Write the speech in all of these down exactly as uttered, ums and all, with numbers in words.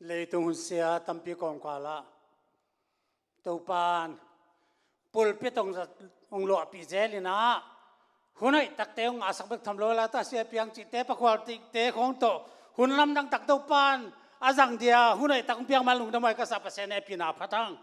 Leitung hun sia tampi kawmkal ah Topan pulpit hong zat, hong luahpih zel in ah, hun hoih takte hong ngahsak bek tham lo, laitak sia piang cihte, pakhual cihte khawng tawh hun lamdang tak Topan a zang dia hun hoih tak hong piak man lungdam huai ka sa. Pasian hehpihna phat hang.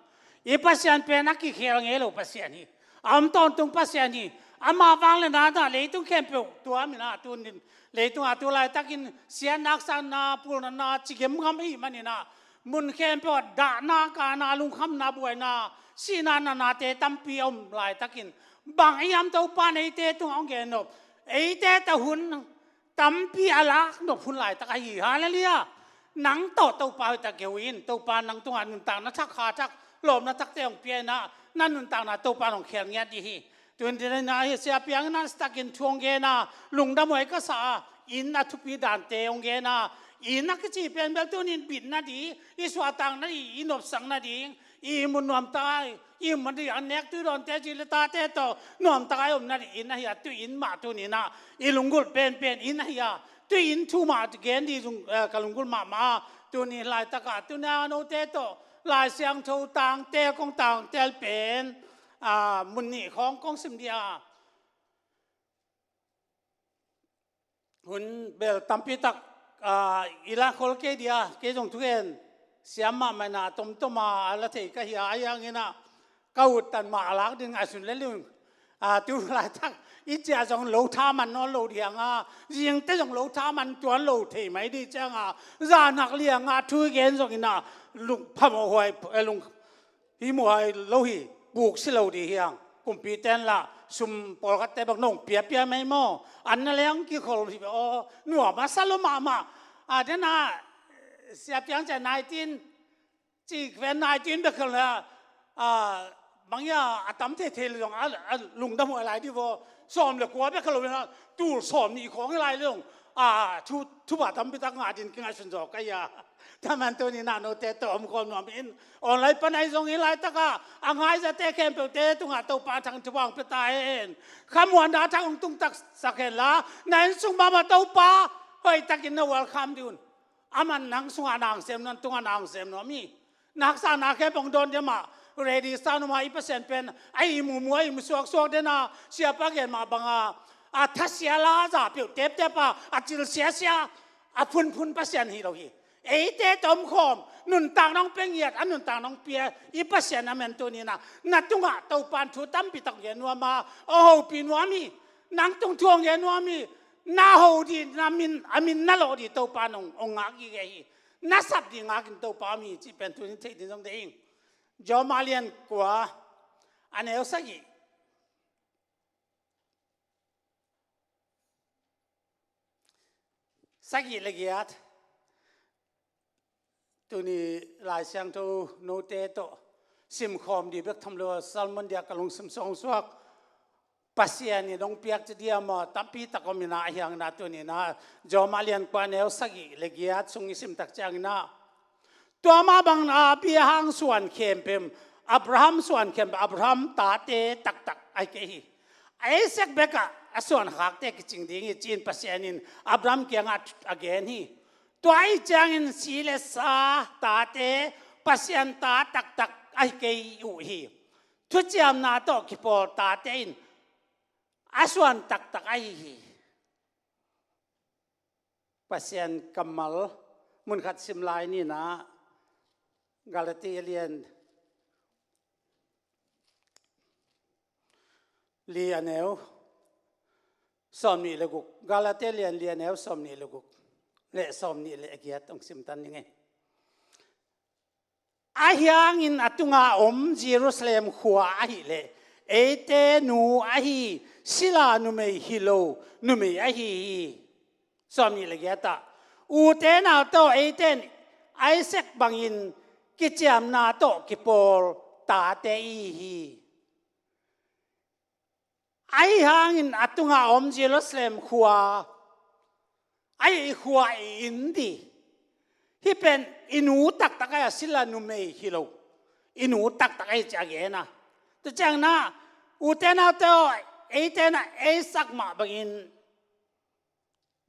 I Pasian pen a kikhel ngei lo Pasian hi. A om tawntung Pasian hi. Amah vang le na, na leitung khempeuh tuam in ah, tu in leitung ah tu laitakin siatna, haksatna, pulnatna ci gemgam ahih manin ah, mun khempeuh ah dahna, kana, lungkhamna, buaina, sihna, natnate tampi a om laitakin, bang hiam Topan eite tungah hong gen nop, eite tawh hun tampi a lak nop hun laitak ahi. Hallelujah. Nang tawh Topa hoih tak geu in, Topa nang tungah nuntakna thak, kha thak, lawpna thakte hong pia in ah, na nuntakna Topa hong khel ngiat ding hi. Tu in ding in ah, hi sia piang in ah, a sitakin thu hong gen a, lungdam huai ka sa a, inn a thupi dante hong gen a, inn a kici pen bel tu in bitna ding, i suahtakna ding, i nopsakna ding, i mu nuamtak a, i mu ding, a nek tui dawnte, ci le tate tawh nuamtak a i omna ding inn ahi a, tu inn mah tu in ah i lunggulh penpen inn ahi a, tu inn thu mah gen ding zong, eh, ka lunggulh mahmah a, tu in laitak ah tu in ah note tawh Lai Siangtho tangtel, kong tangtel pen, ah, mun nih khawng kong sim ding a, hun bel tampi tak, ah, i la khol kei ding a, kei zong thugen siam mahmah in ah, tomtom a la thei ka hi a, ahi hangin ah ka uttan mah a lak ding ngaihsun le lung. Ah, tu laitak i ciah zong lo tha man nawn lo ding a, zingte zong lo tha man tuan lo thei mai ding ciang a, zan hak liang a thu i gen zongin ah lung phamawh huai, eh, lung hi muhai lo hi, buk si lo ding hi hang. Kumpite in lah sum pawlkhatte bek nong piapia mai maw? An na leng kikhol hi aw, nuam a sa lo mahmah. A, den a, sia piang ciah nineteen, ci ven nineteen bek khol na, a, bang hia a tam thei thei lo zong a, a lungdam huai lai ding vaw. Sawm le kua bek khol lo na, tul sawm nih khawng hi lai lo zong, a, thu, thupha tampi tak ngah ding kingaihsun zaw ka hi a. Tua man tu in ah note tawh om khawm nuam in, online pan ahi zongin laitak a, a ngai zate khempeuhte tungah Topa thang thupha hong pia ta hen. Khamuanna thak hong tung taksak hen la, na inn sung mahmah Topa hoih takin na welcome ding un. Aman nang sungah na hong sem nuam, tungah na hong sem nuam hi. Na haksatna khempeuh hong dawn ding mah, ready sa nuam a, i Pasian pen a ihmu mu, a ihmu suaksuak den a, siapa gen mah bang a, a thasia la za peuh teptep a, a cil siasia, a phunphun Pasian hi lo hi. Eite tawh om khawm, nuntakna hong pia ngiat, a nuntakna hong pia i Pasian a man tu in ah, na tungah Topan thu tampi tak gen nuam a, a hopih nuam hi. Nang tung thu hong gen nuam hi. Na ho ding, na min, a min na lawh ding Topan hong, hong ngak gige hi. Na sap ding ngakin Topa om hi cih pen tu in thei ding zong deih ing. Rom a lian kua, a neu sagih. Sagih le giat. Tuni Lai Siangtho note tawh simkhawm ding bek tham lo, sermon ding a ka lungsim sung suak. Pasian in hong piak ci ding a maw, tampi tak om in ah, ahi hangin ah tuni in ah Rom a lian kua, neu sagih le giat sung i sim tak ciangin ah, tua mah bang a bia hang suan khempeuh, Abraham suan khempeuh, Abraham tate taktak ahi kei hi. Isaac bekah a suan khakte kicing ding hi, ci-in Pasian in Abraham kiangah a gen hi. Tua ahih ciangin si le sa tate Pasian ta taktak ahi kei uh hi. Thuciamna tawh kipawl tate in a suan taktak ahi hi. Pasian kammal mun khat sim lai ni in ah, Galati a lian li a neu sawmnih le guk, Galati a lian li a neu sawmnih le guk le sawmnih le giat hong simtan ning ei. Ahi hangin a tunga om Jerusalem khua ahih leh eite nu ahi, sila numei hi lo numei ahi hi. Sawmnih le giat ah, ute naute aw, eite in Isaac bangin kiciamna tawh kipawl tate i hi. Ahi hangin a tunga om Jerusalem khua, ahi i khua, i inn ding. Hih pen i nu taktak ahi a, sila numei hi lo. I nu taktak ahi ci a gen a. Tua ciangin ah, ute naute aw, eite in ah Isaac mah bangin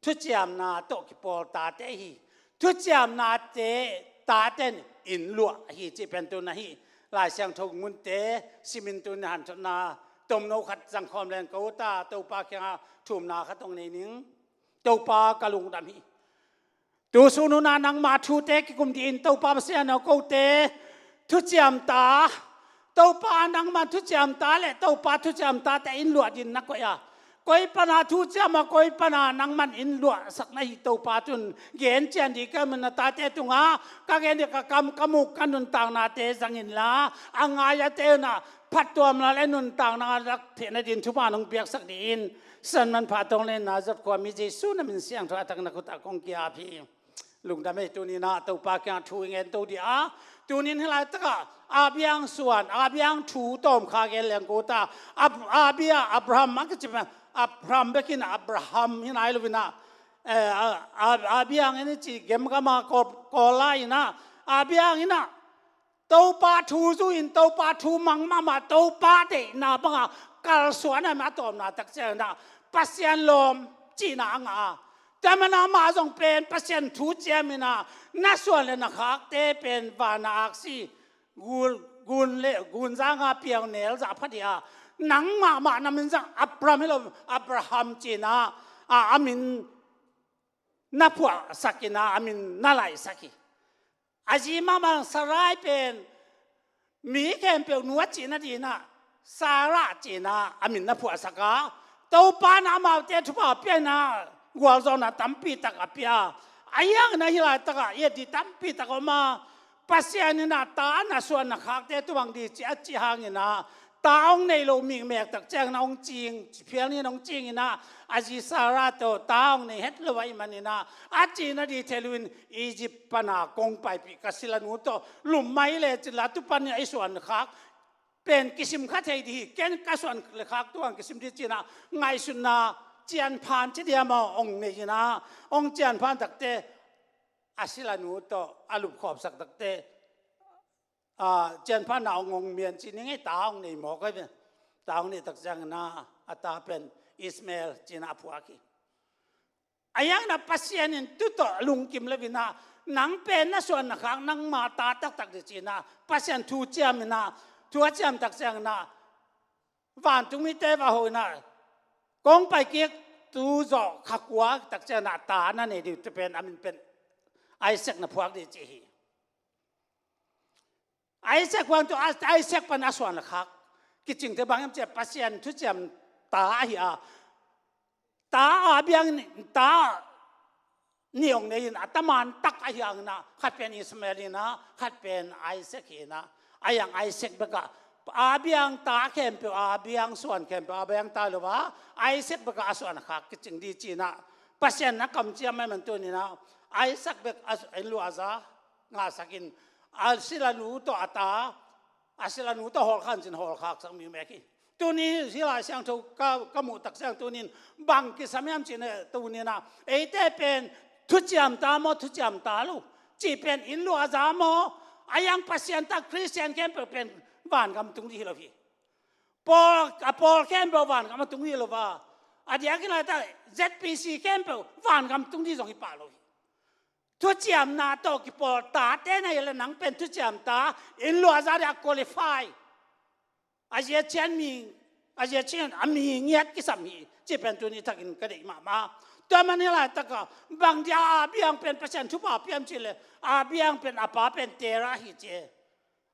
thuciamna tawh kipawl tate hi. Thuciamnate taten inn luah ahi cih pen tun ahi. Lai Siangtho munte simin tun hanthotna tomno khat zangkhawm leng ko ta, Topa kiangah thumna khat hong nei ning. Topa, ka lungdam hi. Tu sun hun ah nangma thute kikum dih in, Topa Pasian aw, kote thuciam ta, Topa nangma thuciam ta le Topa thuciam tate inn luah ding na koih a, koi pana thuciam a, koi pana nangman inn luahsak na hi Topa, tun gen cian dih ka min na tate tungah ka gen dih ka kam ka muk ka nuntaknate zang inla, a ngai ate unah phattuamna le nuntakna lak theihna ding thupha nong piaksak dih in. San manpha tong le na zot khua mi Jesu na min siangtho a tak na khut ah kong kiap hi. Lungdam ei, tuninah Topa kiangah thu i ngen to dih a. Tunin hih laitakah Abiang suan, Abiang thu tawm kha gen leng ko ta. Ab-, Abia, Abraham a kici pen, Abraham bekin Abraham hi nai lo inah, eh, a, a, Abiang in i ci gemgama ko, ko lai inah, Abiang inah Topa thu zu in, Topa thu mang mahmah, Topa deihna bangah kalsuan a, a tawpna tak ciangin ah Pasian lawm cihna a ngah a. Tua manin amah zong pen Pasian thu ciam inah na suan le na khakte pen vanah aksi, gun, gun le gunzanga piau nel zah pha dih a, nang mahmah na min zang Abraham hi lo, Abraham ci inah a, a min na phuahsak inah a min na laihsak hi. A zi mahmah Sarai pen mi khempeuh nu a cihna dih inah Sarah ci inah a min na phuahsak a, Topa in amaute thupha pia inah gualzawhna tampi tak a pia. Ahi hangin ah hih laitakah i et dih tampi tak a om a, Pasian inah ta na suan na khakte tu bang dih ci a cih hangin ah ta hong nei lo mikmek tak ciangin ah hong cing, phial ni in hong cing inah a zi Sarah tawh ta hong nei het lo ahih manin ah a cihna dih thei lo in Egypt pana kong paipih ka silanu tawh lum mai le cin la tu panin a i suan khak pen kisim kha thei dih hi, ken ka suan le khak tu hang kisim dih ci inah ngaihsutna cianphan ci diam aw hong nei inah hong cianphan takte a silanu tawh a lupkhawmsak takte, a, cianphanna hong hong mian ci ning ei, ta hong nei mawk ei ve. Ta hong nei tak ciangin ah a ta pen Ishmael ci inah a phuak hi. Ahi hangin ah Pasian in tu tawh lungkim lo inah nang pen na suan na khak nangma ta taktak dih ci inah Pasian thu ciam inah, thu a ciam tak ciangin ah vantung mite va ho inah kong pai kik tu zawh kha kua tak ciangin ah ta na nei dih, tu pen a min pen Isaac na phuak dih ci hi. Isaac huang tu, Isaac pan a suan le khak kicingte bang hiam cih leh Pasian thuciam ta ahi a, ta Abiang, ta nih hong nei in a, ta man tak ahi hangin ah khat pen Ishmael inah khat pen Isaac hi inah, a yang Isaac bekah Abiang ta khempeuh, Abiang suan khempeuh, Abiang ta lo a Isaac bekah a suan khak kicing dih ci inah Pasian na kamciam mai man tun inah Isaac bek a, a inn luah a za ngahsak in a silanu tawh a ta, a silanu tawh hawlkhak in cin hawlkhaksak mi mek hi. Tuni hih Lai Siangtho ka, ka muh tak ciang tunin bang kisam hiam cih leh tunin ah eite pen thuciam ta maw, thuciam ta lo cih pen inn luah a za maw, a yang Pasian ta Khristian khempeuh pen vangam tung dih hi lo hi. Pawl, a pawl khempeuh vangam a tung hi lo va. A diakin laitak Z P C khempeuh vangam tung dih zong hi pah lo hi. Thuciamna tawh kipawl tate na hi leh nang pen thuciam ta, inn luah a za ding a qualify, a zia cian mi, a zia cian a mi ngiat kisam hi cih pen tuni takin ka deih mahmah. Tua man hih laitakah bang dia Abiang pen Pasian thupha piam cih leh Abiang pen a pa pen Terah hi ci.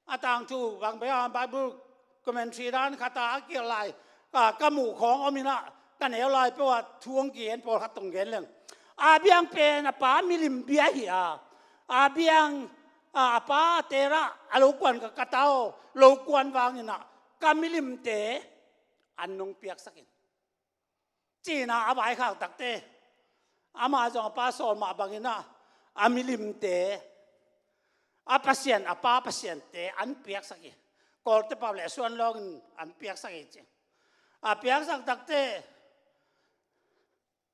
A tangthu bang bia Bible commentary dan khat ah a kial lai, ka, ka muh khawng om inah, ka neu lai peuh ah thu hong kigen pawlkhat tong gen leng. Abiang pen a pa milim bia hi a, Abiang, a, a pa Terah a lo kuan ka, ka ta aw, lo kuan vang inah ka milimte an nong piaksak in. Ci inah a vaikhak takte, amah zong a pa sawl mah bang inah a milimte, a Pasian, a pa Pasiante an piaksak hi. Kawlte pau le suan lawngin an piaksak hi ci. A piaksak takte,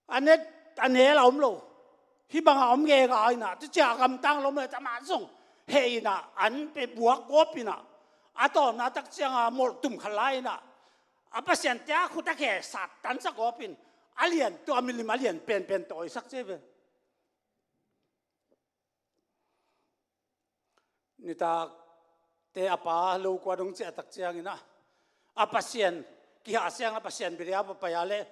a net, a nel a om lo. Hih bangah om gega inah, tu ciah a gamtang lo om lo, amah zong heh inah an pe buak gawp inah, a tawpna tak cianga molh tum kha lai inah a Pasiante a khut a khe sat tansak gawp in, a lian, tua milim a lian penpen tawisak ci ve. Nitak te a pa lo kua dong ciah tak ciangin ah, a Pasian kihah siang a Pasian biria va pai a leh,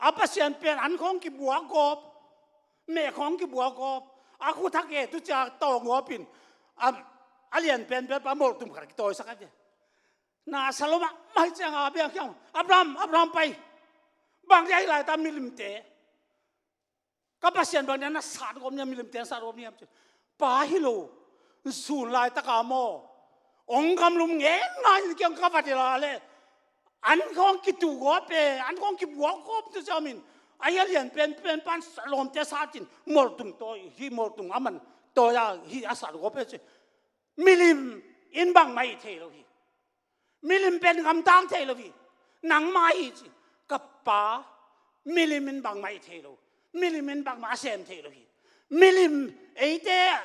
a Pasian pen an khawng kibuak gawp, meh khawng kibuak gawp, a khut hak e tu cia tawng gawpin a, a lian penpen pa molhtum khat kitawisak a ve. Na sa lo mahmah hi ciang Abiang kiang, Abraham, Abraham pai. Bang dia hi lai ta milimte, ka Pasian bang dia na sat gawp niam, milimte na sat gawp niam ci. Pa hi lo, sun laitaka maw, ong gamlum ngen ngai in kiang ka va dila leh, an khawng kitu gawp e, an khawng kibuak gawp tu ciamin, a hia lian penpen pan lawmte satin molhtum tawi hi, molhtum a man tawi a hi a sat gawp e ci. Milim in bangmah hi thei lo hi. Milim pen gamtang thei lo hi. Nangmah hi ci. Ka pa, milim in bangmah hi thei lo. Milim in bangmah a sem thei lo hi. Milim eite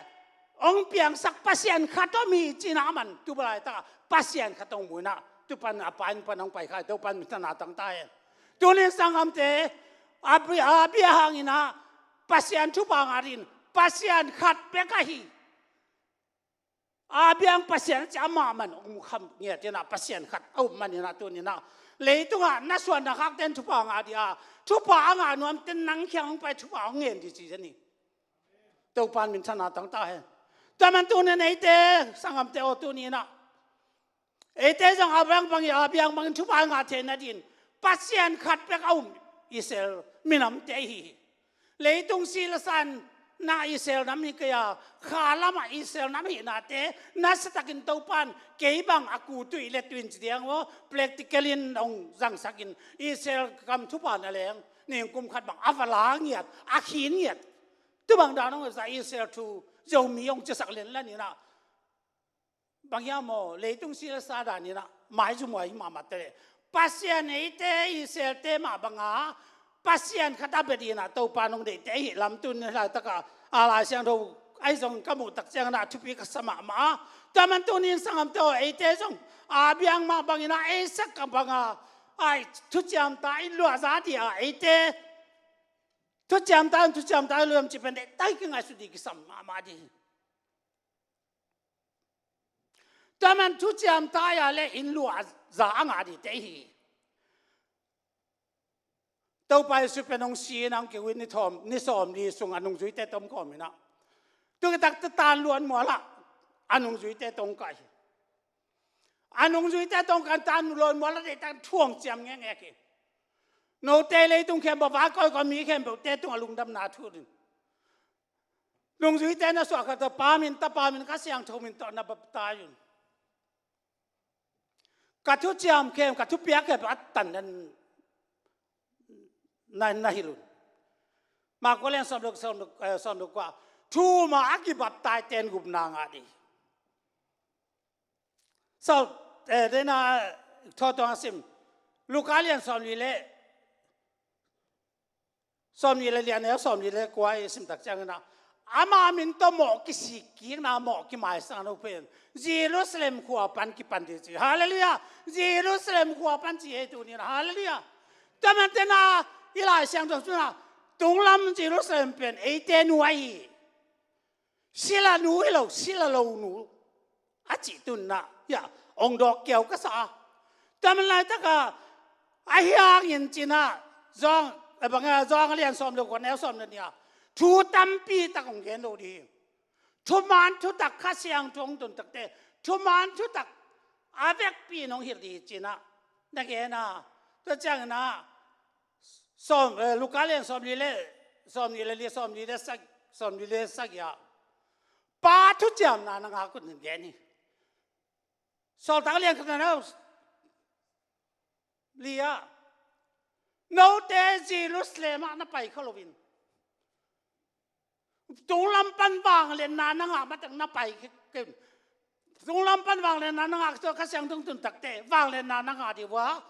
hong piangsak Pasian khat om hi cina a man tu balaitaka Pasian khat hong mu inah, tu pan a pa in pan hong pai khai, tu pan mi tana tangta hen. Tunin sanggamte, a bia, a bia hanginah Pasian thupha ngat in, Pasian khat bek ahi. Abiang Pasian a ci amah man hong mu kham ngiat inah Pasian khat a um man inah tuninah leitungah na suan na khakten thupha ngah dih a, thupha a ngah nuamten nang kiang hong pai thupha hong ngen dih ci zani. Topan min thana tangta hen. Tua man tunin eite sanggamte aw tuninah eite zong Abiang bangin, Abiang bangin thupha ngah theih nadin Pasian khat bek a um Israel minamte ihi hi. Leitung si le sa na Israel nam hi kei a, kha lamah Israel nam hihnate nasiatakin Topan kei bang a ku tuih le tuin ci diang maw, practical in hong zangsakin Israel gam thupha na leng ningkum khat bang a va la ngiat, a khin ngiat. Tu bang dan hong za Israel thu Zomi hong cisak lenlan inah bang hiam maw, leitung si le sa dan inah maizum huai hi mahmah te leh Pasian eite Israelte mah banga Pasian khat a bia dinah Topa nong deihte ahi lam tunin laitaka a Lai Siangtho ahi zong ka muh tak cianginah thupi ka sa mahmah a. Tua man tunin sanggamte aw, eite zong Abiang mah banginah ei sak ka banga ai thuciamta in luahza dih a, eite thuciamta in thuciamta in luahza cih pen deihtak kingaihsut dih kisam mahmah dih. Tua man thuciamta a le in luahza a ngah dihte hi. Topa Jesu pen hong si in hong kiu in ni thawm, ni sawmli sung a nungzuite tom kawm inah tu kitakte tan luan mualah a nungzuite tong kai hi. A nungzuite tong kan tan luan mualah deihtak thuang ciam ngekngek hi. Note leitung khempeuh va kawikawi mi khempeuhte tungah lungdamna thu ding. Nungzuite na suah khat tawh Pa min, Tapa min, Kha Siangtho min tawh na baptize un. Ka thuciam khem, ka thupiak khem a tan na, na, na hilh un. Marka lian sawm le, sawm le, eh, sawm le kua. Thu mah a kibaptize ten gupna ngah dih. Sawm, eh, dena, thawtuang a sim. Luka lian sawmli le sawmli le lian, eh, sawmli le kua i sim tak ciangin ah, ama min tawh mawh kisik kikna, mawh kimaisakna no pen Jerusalem khua pan kipan ding ci. Halleluiah. Jerusalem khua pan ci hi tunin. Halleluiah. Tua man tena i Lai Siangtho sungah tunglam Jerusalem pen eite nuai hi. Sila nu hi lo, sila lo nu a cih tunna, ya, ong dawk kiau ka sa a. Tua man laitaka a hiangin cinah Johan, eh, bang a, Johan a lian sawm le kua, neu sawm le nih ah thu tampi tak ong gen lo ding hi. Thuman thutak Kha Siangtho ong tun takte thuman thutak a vekpi in ong hilh ding hi cinah na gen a. Tua ciangin ah Sawm, eh, Luka lian sawmli le, sawmli le li, sawmli le sak, sawmli le sagih ah Pa thuciamna na ngak un in gen hi. Sawltak lian khat na neu li ah, note Jerusalem ah na pai kha loin tunglam pan vangliatna na ngah matak na pai kei un. Tunglam pan vangliatna na ngah, tua Kha Siangtho tun takte vangliatna na ngah ding uh a.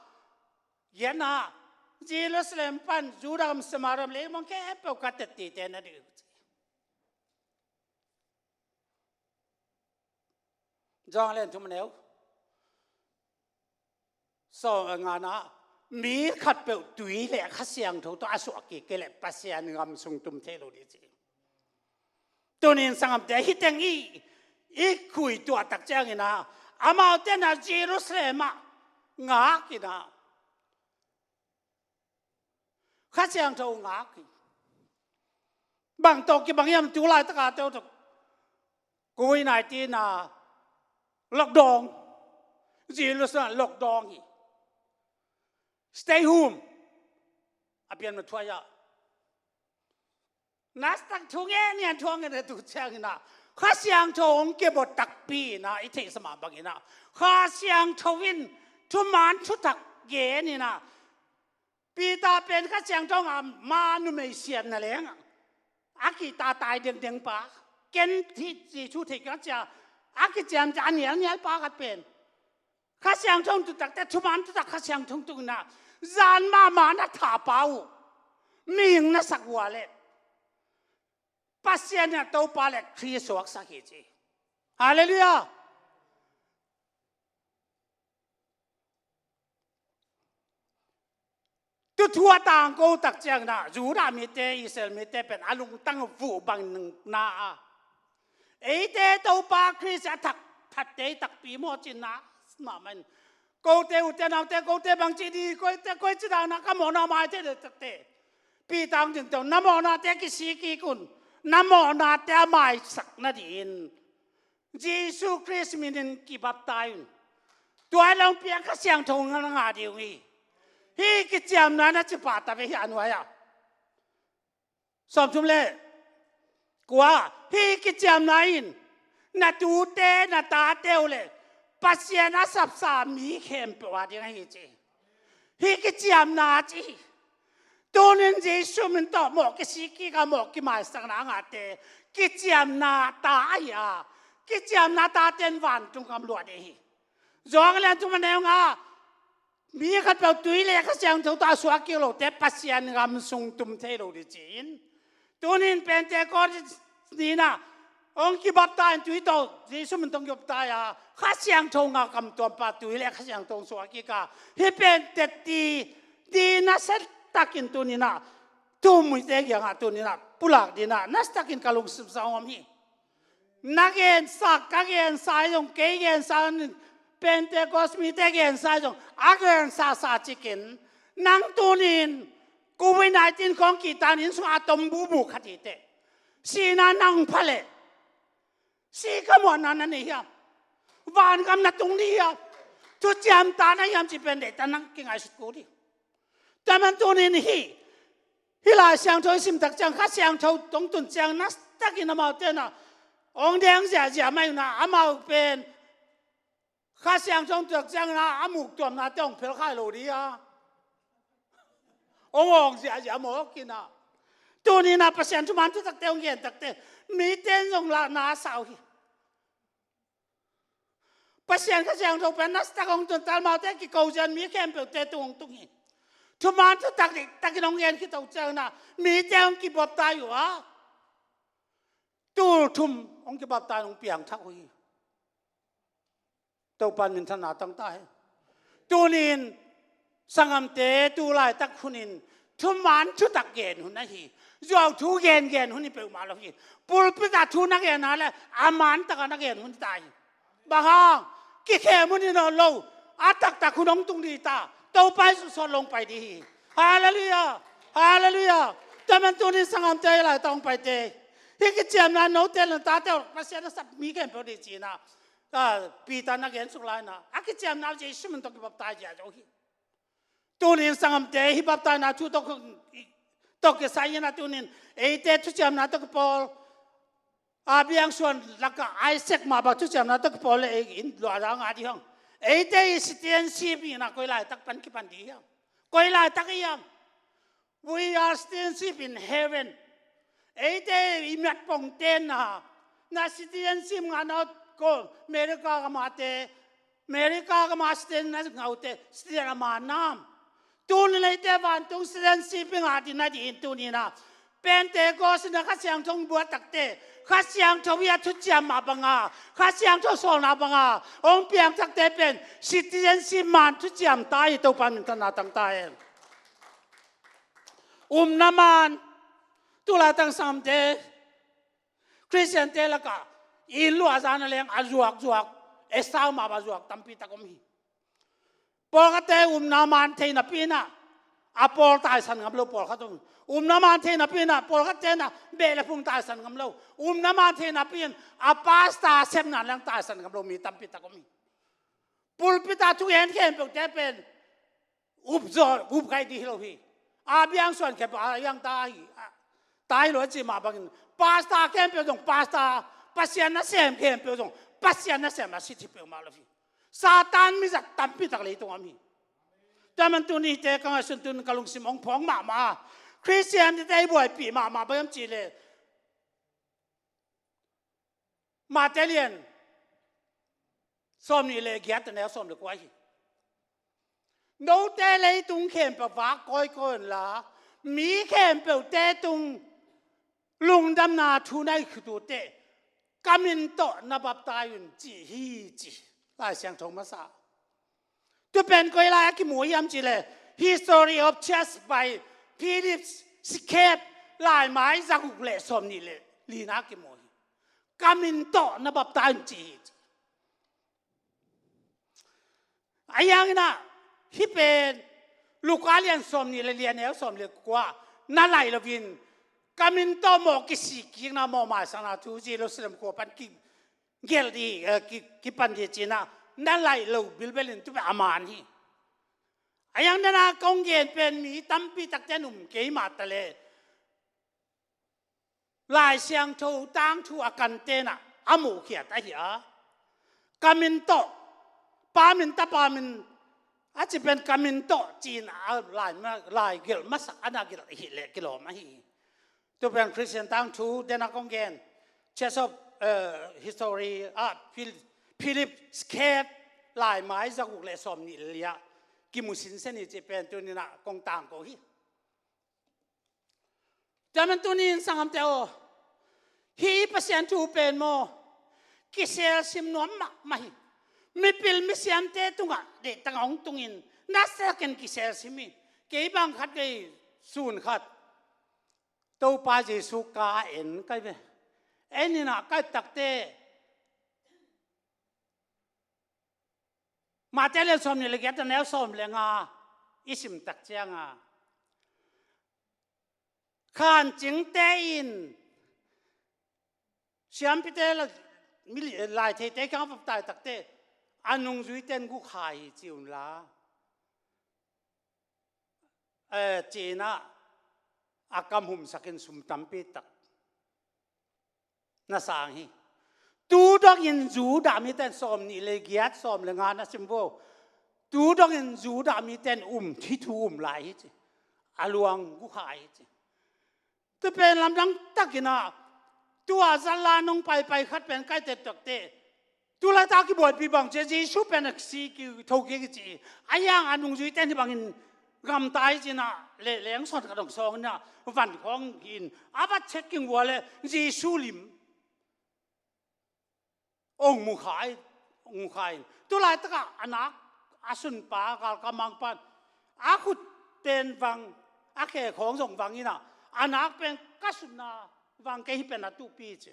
Giatna, Jerusalem pan Judah gam, Samaria gam, leimang khempeuh ka tettite na ding uh. Johan lian thum a neu sawm, eh, ngana, mi khatpeuh tui le Kha Siangtho tawh a suah kik kei leh Pasian gam sung tum thei lo ding ci. Tunin sanggamte, hih teng i, i khuituah tak ciangin ah, amaute in ah Jerusalem ah ngak in ah, Kha Siangtho ngak hi. Bang tawh kibang hiam, tu laitak a teu tuk, Covid nineteen a lockdown, Jerusalem lockdown hi. Stay home a pian ma thuai ah. Nastak thu ngen nian thu ngen tu ciangin ah, Kha Siangtho hong kibot takpi in ah, i theihsa mah bangin ah, Kha Siangtho in thuman thutak gen in ah, Peter pen Kha Siangtho ngak a, ma numei siatna leng a kihta tai dengdeng pa, ken Jesu thei keng a ci a, a kiciamciam a nialnial pa khat pen Kha Siangtho hong tun takte, thuman thutak Kha Siangtho hong tun in ah, zan mahmah na thah pa uh, mihing na sak uh a leh Pasian in ah Topa leh Khrist suaksak hi ci. Halleluiah. Tu thu a tangko tak ciangin ah, Judah mite, Israel mite pen a lungtang vuh bang na a, eite Topa Khrist a thak, thatte i takpi maw ci-in ah, mahmah in, kote ute naute, kote bangci di, koite koici dan a ka mawhna mai thei ding takte, Peter hong ding tawh, na mawhnate kisik kik un, na mawhnate a maisak nadingin Jesu Khrist min in kibaptai un. Tua hi leh hong piang Kha Siangtho na ngah ding uh hi. Hih kiciamna na ci pah ta ve hih a nuai ah. Sawmthum le kua, hih kiciamna in na tute na tate uh leh Pasian a sapsa mi khempeuh a ding ahi ci. Hih kiciamna ci hi. Tunin Jesu min tawh mawh kisik kik a, mawh kimaisakna a ngahte kiciamna ta ahi a, kiciamna tate in vantung gam luah ding hi. Johan a lian thum a neu nga, mi khatpeuh tui le Kha Siangtho tawh a suak kik lote Pasian gam sung tum thei lo ding ci-in, tunin Pentecost ni-in ah hong kibaptai in, tui tawh, Jesu min tawh hong kibaptai a, Kha Siangtho ngah kamtuam pa tui le Kha Siangtho hong suak kik a, hih pen teci ni nasia takin tunin ah, thu-um mite kiangah tunin ah pulak dingin ah nasia takin ka lungsim sa om hi. Na gensa, ka gensa hi zong, kei gensa, Pentecost mite gensa hi zong, a gensa sa cikin, nang tunin Covid nineteen khawng kihtan inn sungah a tom bubu khat hi teh, sihna nang pha leh, si ka muanna na nei hiam? Vangam na tung ding hiam? Thuciam ta na hiam cih pen deihtak na kingaihsut kul ding. Tua man tunin hih, hih Lai Siangtho i sim tak ciang, Kha Siangtho hong tun ciang nasia takin amaute in ah hong deng ziahziah mah in ah, amau pen Kha Siangtho hong tun tak ciangin ah a muktuamnate hong phelkhai lo ding a, hong awng ziahziah mawk in ah. Tunin ah Pasian thuman thutakte hong gen takte, mite in zong lah na sa uh hi. Pasian Kha Siangtho pen nasia tak hong tun ta, amaute kiko zia-in mi khempeuhte tung hong tung hi. Thuman thutak diktakin hong gen khit uh ciangin ah mite hong kibaptai uh a, tul thum hong kibaptai, hong piangthak uh hi. Topa'n minthanna tang ta hen. Tunin sanggamte, tu laitak hunin thuman thutak gen hun ahi. Zuauthu gengen hun hi peuhmah lo hi. Pulpit ah thu na gen a leh a man takah na gen hun hi ta hi. Bang hang? Kikhem hun hi nawn lo. A taktak hun hong tung ding hi ta. Topa Jesu sawt lo hong pai ding hi. Halleluiah. Halleluiah. Tua man tunin sanggamte, hih laitak hong paite, hih kiciamna note le na tate uh Pasian a sap mi khempeuh ding ci-in ah, ah, Peter na gen suk lai-in ah, a kiciamna Jesu min tawh kibaptai zia zo hi. Tunin sanggamte, hih baptaina thu tawh, tawh kisai-in ah tunin eite thuciamna tawh kipawl, a biangsuan lakah Isaac mah bang thuciamna tawh kipawl leh ei in luah dang a ding hang. Eite i citizenship in ah koi laitak pan kipan ding hiam? Koi laitak hiam? We are citizenship in heaven. Eite i miat pongte na, na citizenship ngahna uh ko America gam a te, America gam a citizen na ngah uh te, citizen a man nam? Tunin eite vantung citizenship i ngah ding nadingin tunin ah Pentecost in ah Kha Siangtho hong buak takte, Kha Siangtho i a thuciam mah banga, Kha Siangtho sawlna banga hong piang takte pen citizenship man thuciam ta hi. Topa'n minthanna tang ta hen. Upna man, tu laitak sanggamte, Khristiante lakah Inn luahzana leng a zuakzuak, esau mahmah zuak tampi tak om hi. Pawlkhatte upna man thei napi inah a pawl taisan ngam lo pawlkhat om. Upna man thei napi inah pawlkhatte inah beh le phung taisan ngam lo. Upna man thei napi in a pasta sepna leng taisan ngam lo mi tampi tak om hi. Pulpit ah thugen khempeuhte pen up zaw, up gai dih hi lo hi. A biang suan khempeuh a iang ta hi. A, ta hi lo a ci mah bangin pasta khempeuh zong pasta, Pasian nasem khempeuh zong Pasian nasem a sit hi peuhmah lo hi. Satan mizat tampi tak leitung om hi. Tua man tuni hite ka ngaihsun tun ka lungsim hong phawng mahmah a, Khristian hite i buaipih mahmah bang hiam cihleh Mate lian sawmnih le giat a neu sawm le kua hi. Note leitung khempeuh vak kawikawi unla, mi khempeuhte tung lungdamna thu na i khut uh teh ka min tawh na baptai un ci hi ci. Lai Siangtho masa. Tu pen koi lai a kimu hiam cihleh History of Church by Philip Scape, laimai zaguk le sawmnih le lina kimu hi. Ka min tawh na baptai un ci hi ci. A iang inah hih pen Luka lian sawmnih le lian neu sawm le kua na laih loin ka min tawh mawh kisikkikna mawh maisakna thu Jerusalem khua pan ki gelh dih, eh, ki, kipan dih cinah na laih lo bilbelin tu pen a man hi. A iang dana kong gen pen mi tampi takte an um kei mah taleh Lai Siangtho tangthu a kan tenah a muhkhiat ahi a, ka min tawh, pa min tapa min a ci pen ka min tawh ci-in a lai, lai gelh masak a na gelh ahih leh kilawm ahi hi. Tu pen Khristian tangthu dena kong gen, Church of, eh, History ah Phil-, Philip Scape laimai zaguk le sawmnih le li ah kimu sinsen hi ci pen tuninah kong tangko hi. Tua man tunin sanggamte aw, hih Pasian thu pen maw kiselsim nuam mahmah hi. Mipil misiamte tungah dehtang hong tungin nasakin kiselsim hi. Kei bang khat kei sun khat Topa Jesu ka a en kai ve. En inah kai takte Mate lian sawmnih le giat a neu sawm le nga i sim tak cianga khancingte in siampite la, mili-, laitheite kiang a vaptai takte a nungzuite in gukhai hi ci unla, eh, cinah a kam humsakin sum tampi tak na sang hi. Tu dongin Judah mite in sawmnih le giat sawm le nga na sim vo. Tu dongin Judah mite in um, thi thu um lai hi ci. A luang gukhai hi ci. Tu pen lamdang takinah tua zala nong paipai khat pen kai tet takte tu laitak kibuaipi bang cia Jesu pen a si ki thokik i ci. A iang a nungzuite ni bangin gamtai cinah le leng sawn ka dong sawng inah van khawng in a va chet king ua le Jesu lim ong mukhai, ong mukhai in tu laitakah a nak a sunpa galkap mangpan a khut pen vang a khe khawng zong vang inah a nak pen ka sunna vang kei hi pen a tuhpi ci.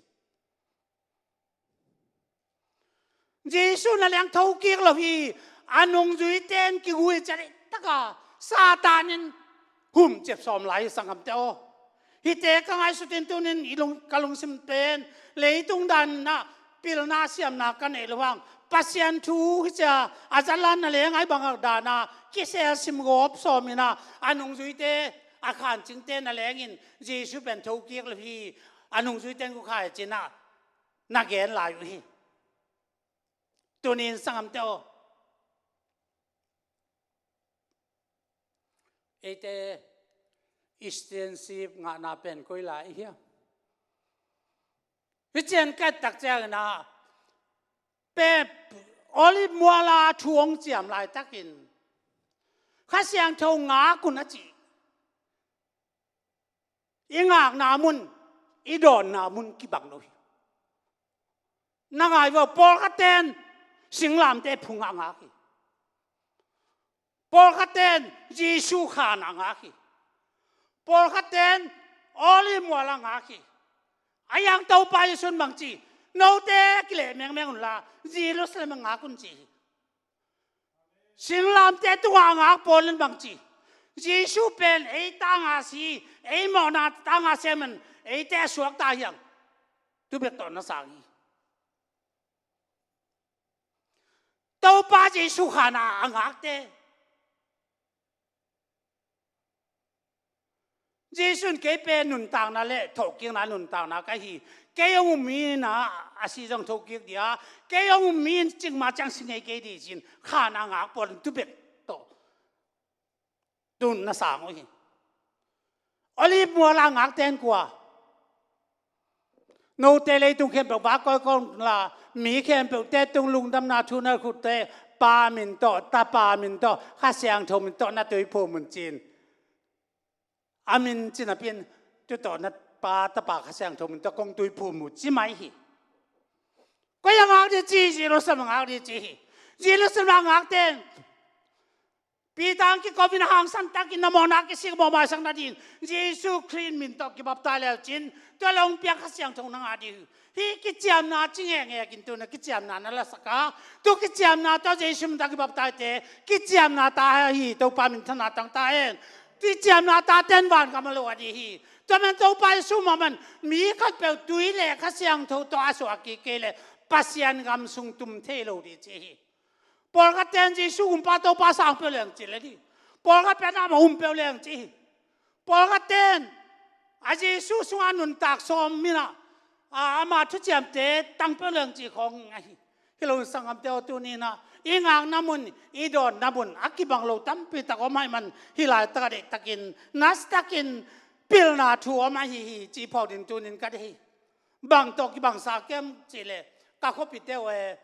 Jesu na leng thokik lo hi. A nungzuite in kigui ciat taka Satan in hum ciap sawm lai hi sanggamte aw. Hihte ka ngaihsutin tunin i lung, ka lungsim pen leitung danah pilna siamna ka neih loh hang Pasian thu hi cia a zatlanna leng ai bangak dana kiselsim gawp sawm inah a nungzuite a khancingte na lengin Jesu pen thokik lo hi. A nungzuite in gukhai cinah na gen lai uh hi. Tunin sanggamte aw, eite citizenship ngahna pen koi lai i hiam? Hih cian ka et tak cianginah pen Olive muala thu hong ciam laitakin Kha Siangtho ngak un a cih i ngakna mun, i dawnna mun kibang lo hi. Na ngai vo, pawlkhatte in singlamteh phungah ngak hi. Pawlkhatte in Jesu khanah ngak hi. Pawlkhatte in Olive mualah ngak hi. A iang Topa Jesu in bang ci, Note kileh mengmeng unla, Jerusalem ah ngak un ci hi. Singlamteh tungah a ngak pawl in bang ci? Jesu pen ei tanga si, ei mawhna tanga si ahih manin eite a suakta hi hang. Tu bek tawh na sang hi. Topa Jesu khan a ngakte. Jesu in kei pen nuntakna le thawhkikna nuntakna ka hi. Kei hong um mi in a si zong thokik ding a, kei hong um mi in cikmah ciang si ngei kei ding ci-in khan a ngak pawl in tu bek tawh tun na sang uh hi. Olive mual a ngakte in kua? Note leitung khempeuh vak kawikawi unla, mi khempeuhte tung lungdamna thu na khutte, Pa min tawh, Tapa min tawh, Kha Siangtho min tawh na tuiphum un ci-in. A min ci napi-in tu tawh na Pa, Tapa, Kha Siangtho min tawh kong tuiphum uh ci mai hi. Koi a ngak ding ci? Jerusalem a ngak ding ci hi. Jerusalem a ngakte in Peter hong kiko-in hangsan takin na mawhna kisik mawh maisak nadingin Jesu Khrih min tawh kibaptai le uh cin, tua le hong piak Kha Siangtho na ngah ding hi. Hih kiciamna ci ngekngek in tu-in a kiciamna na lasak a, tu kiciamna tawh Jesu min tawh kibaptaite kiciamna ta hi. Topa minthanna tang ta hen. Kiciamna tate in vangam a luah ding hi. Tua man Topa Jesu mah man mi khatpeuh tui le Kha Siangtho tawh a suak kik kei leh Pasian gam sung tum thei lo ding ci hi. Pawlkhatte in Jesu kumpa Topa sang peuh leng ci le ding. Pawlkhat pen amah um peuh leng ci hi. Pawlkhatte in a Jesu sungah nuntak sawm in a, a, ama thuciamte tang peuh leng ci khawng ahi. Hi lo in sanggamte aw, tuni-in a i ngakna mun, i dawnna mun a kibang lo tampi tak om ahih man hih laitak a deihtakin, nasatakin pilna thu om ahi hi cih phawk ding tuni-in ka deih hi. Bang tawh kibangsa kem cih leh ka khuapite uh e,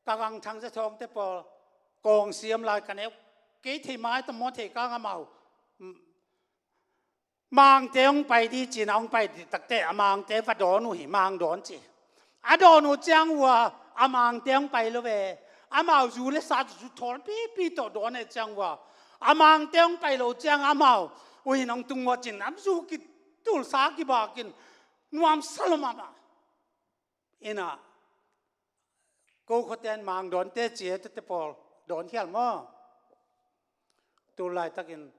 ka gangthang za thawngte pawl kawng siam lai ka neu. Kei thei mai ta maw, thei kang amau. Mangte hong pai ding ci-in a hong pai ding takte a Mangte va dawn uh hi, Mang dawn ci. A dawn uh ciang uh a, a Mangte hong pai lo ve. Amau zu le sa zu thawl pipi tawh dawn uh ciang uh a, a Mangte hong pai lo ciang amau uh hin hong tung uh a cin, am zu kitulsa kibakin nuamsa lo mahmah. Ina, ko khuate in Mang dawnte ci e, tete pawl dawn khial maw? Tu laitakin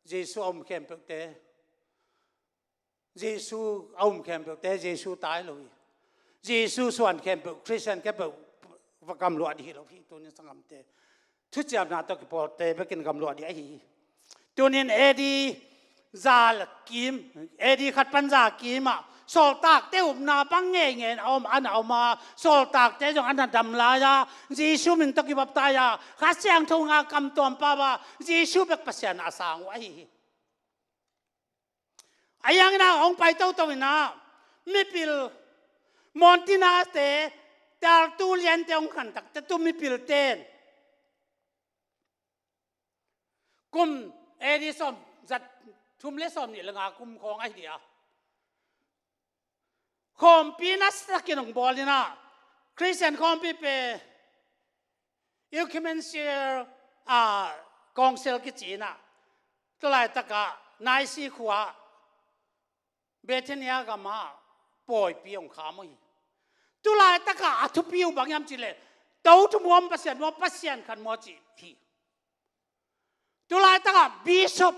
Jesu a um khempeuhte, Jesu a um khempeuhte Jesu tai lo hi. Jesu suan khempeuh, Khristian khempeuh va gamluah ding hi lo hi, tuni sanggamte. Thuciamna tawh kipawlte bekin gamluah ding ahi hi. Tunin A D za kim, A D khat pan za kimah sawltakte upna bang ngeingei a om, a na om a, sawltakte zong a na dam lai a, Jesu min tawh kibaptai a, Kha Siangtho ngah kam tuam pau a, Jesu bek Pasian a sang uh ahi hi. A yang ina hong pai toto ina mipil Montinate, Tertulliante hong khan takte, tu mipilte in kum A D sawm, za thum le sawm nih le nga kum khawng ahi dia. Khawmpi nasatakin hong bawl ina, Khristian khawmpi pen Ecumenical, ah, Council kici ina, tu laitakah Nicaea khua, Bithynia gamah pawipi hong kham uh hi. Tu laitakah a thupi uh bang hiam cih leh, to thum gawm Pasian maw, Pasian khat maw cih hi. Tu laitakah bishop,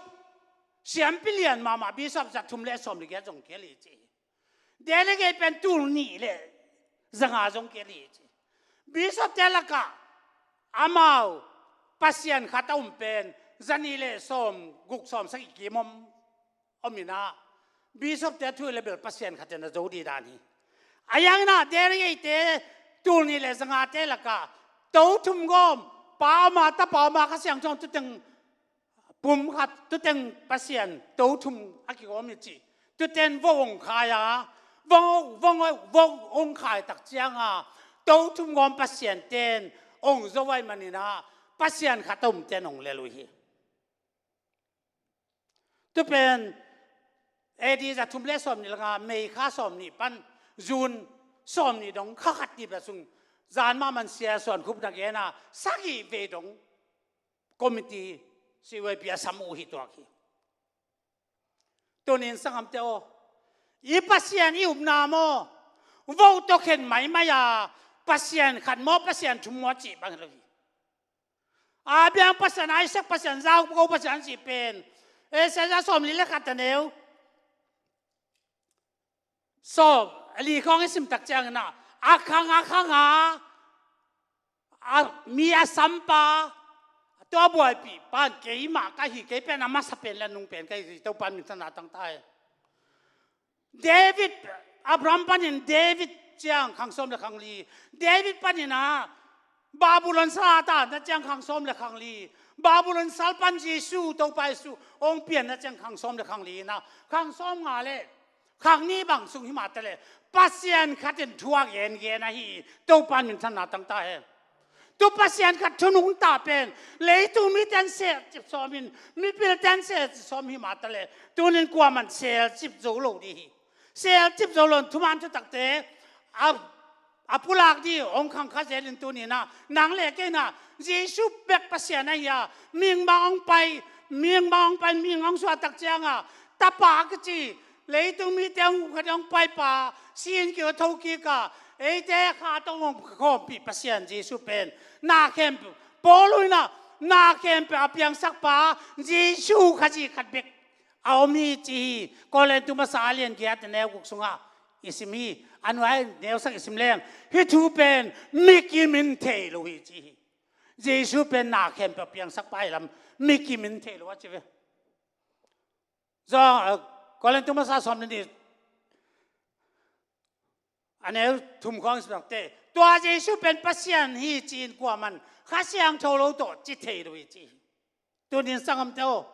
siampi lian mahmah bishop za thum le sawm le giat zong kei hi ci hi. Delegate pen tul nih le za nga zong kei hi ci. Bishopte lakah amau Pasian khat a um pen za nih le sawm guk, sawm sagih kim om, om ina, bishopte thu le bel Pasian khat in a zo ding dan hi. A yang ina delegatete tul nih le za ngate lakah to thum gawm, Pa om a, Tapa om a, Kha Siangtho om, tuteng pum khat, tuteng Pasian to thum a kigawm hi ci. Tuten vo hong khai a, vo, vo, vo hong khai tak cianga to thum gawm Pasiante in hong zo ahih man ina, Pasian khat a umte in hong lel uh hi. Tu pen A D za thum le sawm nih le nga, May kha sawm nih pan June sawm nih dong kha khat nih bia sung, zan mahmah in Sia Suan Khup na gen a, sagih vei dong committee C Y P a sam uh hi tuak hi. Tunin sanggamte aw, i Pasian i upna maw, Vote tawh khen maimai a, Pasian khat maw, Pasian thum maw cih bang hi lo hi. A biang Pasian Isaac, Pasian Jakob, Pasian cih pen Isaiah sawmli le khat a neu sawm a li khawng i sim tak ciangin ah, a khang a khang a, a mi a sampa, tua buaipih pan keimah ka hi, kei pen a masa pen le a nung pen ka hi, Topa min thang tangta hi. David, Abraham panin David ciang khang sawm le khang li. David panin ah Babylon sal a taanna ciang khang sawm le khang li. Babylon sal pan Jesu, Topa Jesu hong pianna ciang khang sawm le khang li in ah, khang sawm nga le khang nih bang sung hi mah ta leh, Pasian khat in thu a gengen ahi, Topa min thang tangta hi. Tu Pasian khat thu nungta pen leitung mite in selcip sawm in, mipilte in selcip sawm hi mah ta leh, tunin kuaman selcip zo lo ding hi. Selcip zo lo in thuman thutakte a, a pulak ding hong khang kha zel in, tunin ah nang le kei in ah Jesu bek Pasian ahi a, mihing bang hong pai, mihing bang hong pai, mihing hong suah tak ciang a, Tapa a kici, leitung mite hong khat hong paipa, si-in kik a, thokik a, eite kha tawh hong khawmpih Pasian Jesu pen na khempeuh, Paul in ah na khempeuh a piangsakpa Jesu Khazih khat bek a om hi ci hi. Korin tu masa a lian giat a neu guk sungah i sim hi. A nuai neu sak i sim leng, hih thu pen mikim in thei lo hi ci hi. Jesu pen na khempeuh a piangsakpa hi lam mikim in thei lo a ci ve. Zong, eh, Korin tu masa sawm le nih a neu thum khawng i sim tak teh, tua Jesu pen Pasian hi ci-in kuaman Kha Siangtho lo tawh ci thei lo hi ci hi. Tunin sanggamte aw,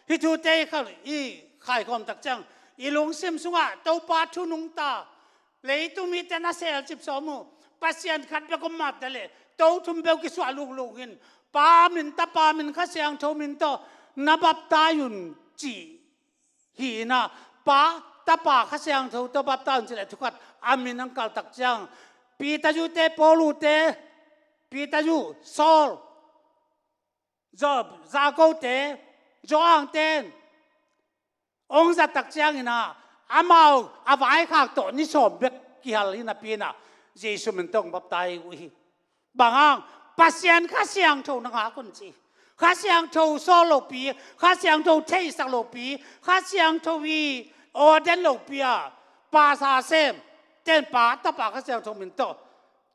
hih thute i kha-, i khaikhawm tak ciang, i lungsim sungah Topa thu nungta, leitung mite na selcip sawm uh, Pasian khat bek om mah ta leh, to thum beuh kisuah lukluk in, Pa min, Tapa min, Kha Siangtho min tawh na baptai un cih hi in ah, Pa, Tapa, Kha Siangtho tawh baptai un cih leh thu khat a min hong kal tak ciang, Peter zute, Paul zute, Peter zu, Saul, Job, Jakob te, Johan ten hong zat tak ciangin ah, amau a vaikhak tawh ni sawm bek kihal hi napi in ah, Jesu min tawh hong baptai uh hi. Bang hang? Pasian Kha Siangtho na ngak un ci. Kha Siangtho sawl lopi, Kha Siangtho theisak lopi, Kha Siangtho i ordain lopi a, Pa, Sa, Sem, ten Pa, Tapa, Kha Siangtho min tawh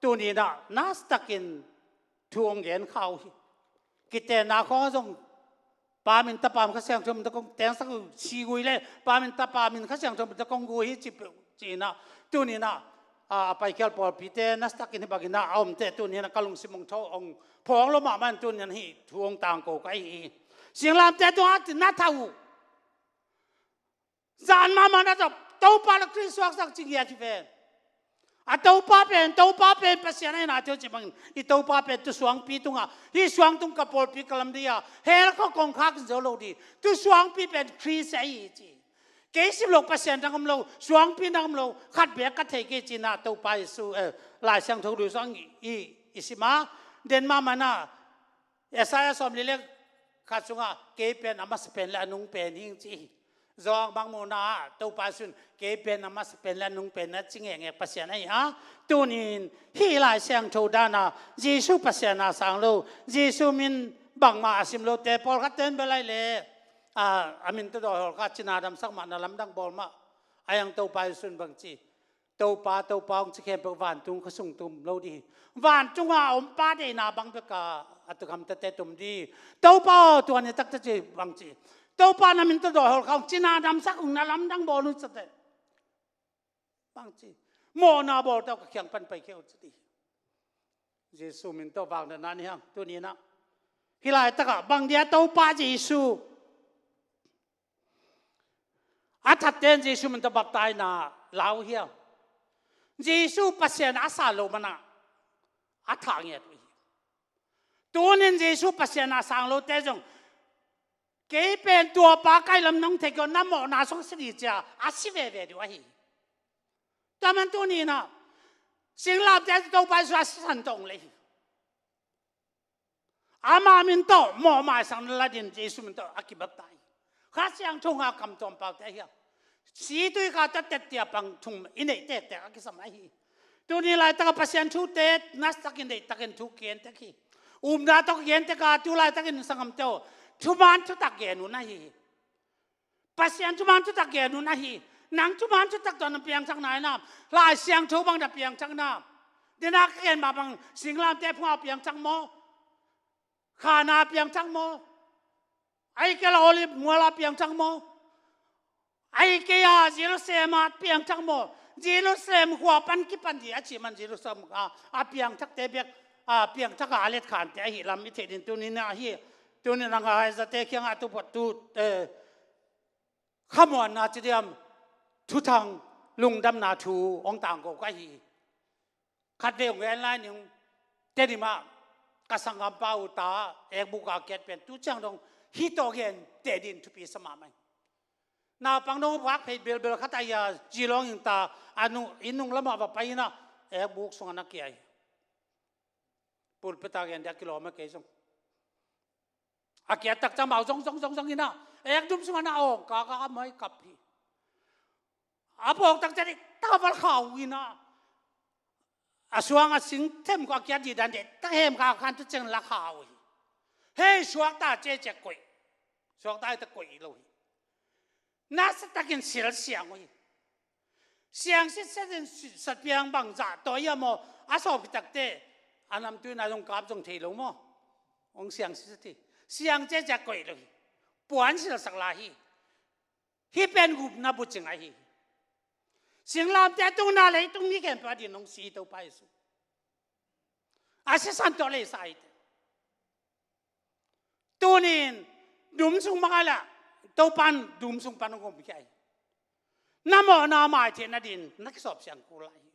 tunin ah nasatakin thu hong gen kha uh hi. Kitenna khawng zong Pa min, Tapa min, Kha Siangtho min tawh kong tengsak uh, si gui le Pa min, Tapa min, Kha Siangtho min tawh kong gui hi ci peuh ci in ah, tunin ah, a, a paikhial pawlpite nasatakin hih bangin ah a omte tunin ah ka lungsim hong tho, hong phawng lo mahmah in tunin ah hih thu hong tangko ka hi hi. Singlamteh tungah a tin na thah uh. Zan mahmah na zop, Topa le Khrist suaksak ci ngiat hi ven. A Topa pen, Topa pen Pasian ahi na thei uh ci bangin, i Topa pen tu suangpi tungah, hih suang tung ka pawlpi ka lam ding a, hell khua kong khak zo lo ding. Tu suangpi pen Khrist ahi ci. Kei sim lo Pasian dang om lo, suangpi dang om lo, khat bek ka thei kei ci in ah Topa Jesu, eh, Lai Siangtho lui suang i, i, i sim a, den mahmah na, Isaiah sawmli le khat sungah, kei pen a masa pen le a nung pen hi ing ci hi. Zong bang muhna ah, Topa Jesu in kei pen a masa pen le a nung pen na ci ngekngek Pasian ahi a. Tunin hih Lai Siangtho dan a, Jesu Pasian a sang lo, Jesu min bangmah a sim lote, pawlkhat ten bel ai le, a, a min tawh dawi hawl kha, cina damsak mah, na lamdang bawl mah. Ahi hang Topa Jesu in bang ci, Topa, Topa hong ci khempeuh vantung khua sung tum lo ding hi. Vantung a om Pa deihna bang bek a, a tu gamtate tum ding hi. Topa aw, tua ni takte ci bang ci, Topa na min tawh dawi hawl kha ung, cina damsak ung, na lamdang bawl un ci teh, bang ci, mawhna bawl tawh ka kiang pan paikhia un ci ding hi. Jesu min tawh vangdetna ni hang, tunin ah. Hih laitakah bang dia Topa Jesu a thatte in Jesu min tawh baptaina la uh hiam? Jesu Pasian a sang lo manin a thah ngiat uh hi. Tunin Jesu Pasian a sang lote zong, kei pen tua Pa ka hi lam nong thei kei un, na mawhna sung si ding ci a, a si veve ding uh ahi. Tua man tunin ah, singlamteh Topa Jesu a sisan tawh hong lei hi. Ama min tawh mawh maisakna la dingin Jesu min tawh a kibaptai. Kha Siangtho ngah a kamtuam paute ahi a. Si tui kha tawh tettiap pang thum i neih tektek a kisam ahi. Tuni laitaka Pasian thute nasatakin deihtakin thu kigentek hi. Upna tawh kigentek a, tu laitakin sanggamte aw, thuman thutak gen un ahi hi. Pasian thuman thutak gen un ahi hi. Nang thuman thutak tawh na piangthak nai nam? Lai Siangtho bang na piangthak nam? Dena ka gen mah bang singlamteh phungah piangthak maw? Khanah piangthak maw? Ahih kei leh Olive mualah piangthak maw? Ahih kei a Jerusalem ah piangthak maw? Jerusalem khua pan kipan ding a cih man Jerusalem a, a piangthakte bek, a piangthak a a letkhante ahih lam i theih ding tuni-in ahi. Tuni-in a ngaizate kiangah tu pawt tu, eh, khamuanna ci diam, thuthang lungdamna thu hong tangko ka hi. Khatvei hong gen lai ning, Tedim ah ka sanggampa uh ta ekbuk a kiat pen tu ciang dong hih tawh gen teh ding thupi sa mahmah hi. Naupang dong a phak phei belbel khat ahi a, Zilong inn ta, a nu, inn nung lamah va pai in a, ekbuk sungah na kia hi. Pulpit a gen ding a kilawm a kei zong. A kiat tak ciang amau zong zong zong zong in a, ekdum sungah na awng kaka a mai kap hi. A phawk tak ciang diktak a va la khau in a, a suang a sing them khawng a kiat dih dan diktak hem kha khan tu ciang la khau hi. Hei, suakta ci ciang koih. Suakta hi ta koih lo hi. Nasatakin silsiang uh hi. Siang sitsetin satpiang bangzah tawh hi a maw, a sawp hi tak teh a namtui na zong kap zong thei lo maw? Hong siang sitset hi. Siang ci ciang koih lo hi. Puan silsak lai hi. Hih pen gupna bucing ahi hi. Singlamteh a tungin a leitung mi khempeuh a dingin hong si hi Topa Jesu. A sisan tawh leisa hi teh. Tuni-in dum sung mah a lah, Topa in dum sung pan hong omkhia hi. Na mawhna maitheihna dingin na kisawp siang kul lai hi.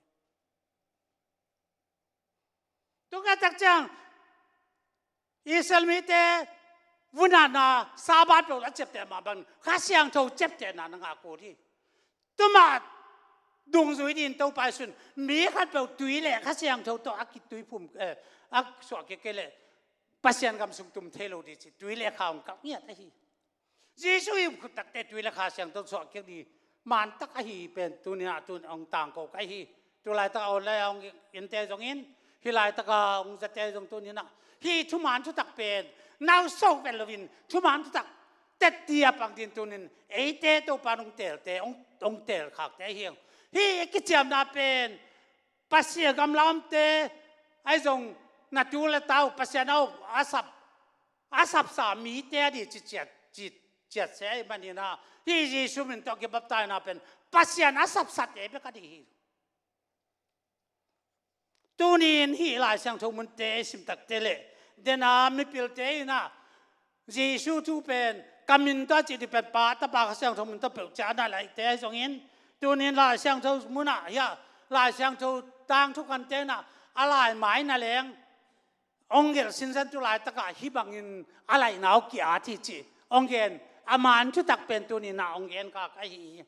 Tua tak ciang Israel mite vunatna Sabbath lo a ciapteh mah bangin Kha Siangtho ciaptehna na ngah kul hi. Tua mah dungzui dingin Topa Jesu in mi khatpeuh tui le Kha Siangtho tawh a kitui phum, eh, a suah kik kei leh Pasian gam sung tum thei lo ding ci, tui le kha hong kap ngiat ahi. Jesu i khut tak teh tui le Kha Siangtho suah kik ding man tak ahi pen tuni-in a tun hong tangko ka hi. Tu laitak a online a hong innte zongin, hih laitak a hong zate zong tuni-in a, hih thuman thutak pen na uh sawk vet loin thuman thutak tetti a pang dingin tuni-in eite Topa in hong teelte, hong, hong teelkhakte ahi hi. Hih kiciamna pen Pasian gamla omte ahi zong, na tu le ta uh Pasian a, a sap, a sapsa mite a ding ci ciat, ci ciat se ahih manin a, hih Jesu min tawh kibaptaina pen Pasian a sapsate bek a ding hi. Tuni-in hih Lai Siangtho munte i sim tak teh leh, dena mipilte in a, Jesu thu pen ka min tawh a cih ding pen Pa, Tapa, Kha Siangtho min tawh peuh ci a na laihte ahi zongin, tuni-in Lai Siangtho mun ah, hiah Lai Siangtho tangthu kante in a, a laimai na leng hong gelh sinsen, tu laitakah hih bangin a laihna uh ki-at hi cih hong gen, a man thutak pen tuni-in a hong gen ka, ka hi hi.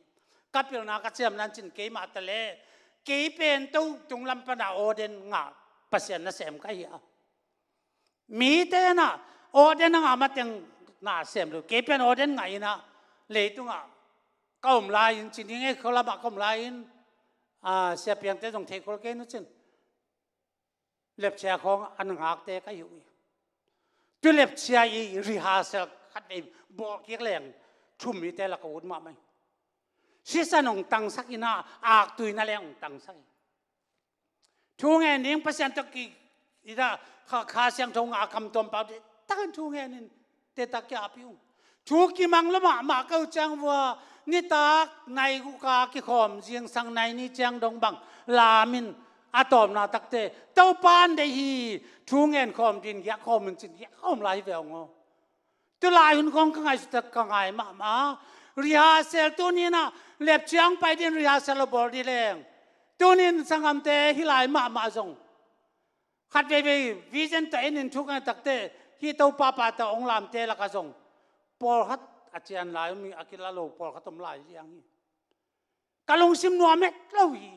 Ka pilna ka ciamna in cin keimah ta leh, kei pen to tung lam pan a ordain ngah Pasian nasem ka hi a. Mite in a ordain a ngah mateng nasem lo. Kei pen ordain ngah in a, leitungah ka om lai-in, ci ning e, khualamah ka om lai-in, a, siapiangte zong thei khol kei nu cin, lepchia khawng a na ngakte ka hi uh hi. Tu lepchia i rehearsal khatvei bawl kik leng thum mite lak a ut mahmah hi. Sisan hong tangsak in a, aktui na leng hong tangsak hi. Thu ngen ding Pasian tawh ki, i da, Kha, Kha Siangtho ngah a kam tuam pau diktakin thu ngen in, te tak kia pi ung. Thu kimang lo mahmah ka uh ciang vua, nitak nai guk a kikhawm zingsang nai ni ciang dong bang lam in, a tawpna tak teh Topa in deih hi. Thu ngen khawm ding giak khawm in cin giak khawm lai hi ve ung aw. Tu lai hun khawng ka ngaihsut tak ka ngai mahmah. Rehearsal tuni-in a, lepchia hong pai ding rehearsal a bawl ding leng, tuni-in sanggamte hih lai mahmah zong khat veivei vision tawh en in thu ka ngen tak teh, hih Topa pa tawh hong lamte lakah zong pawlkhat a cian lai om hi, a kila lo pawlkhat om lai liang hi. Ka lungsim nuam het lo hi.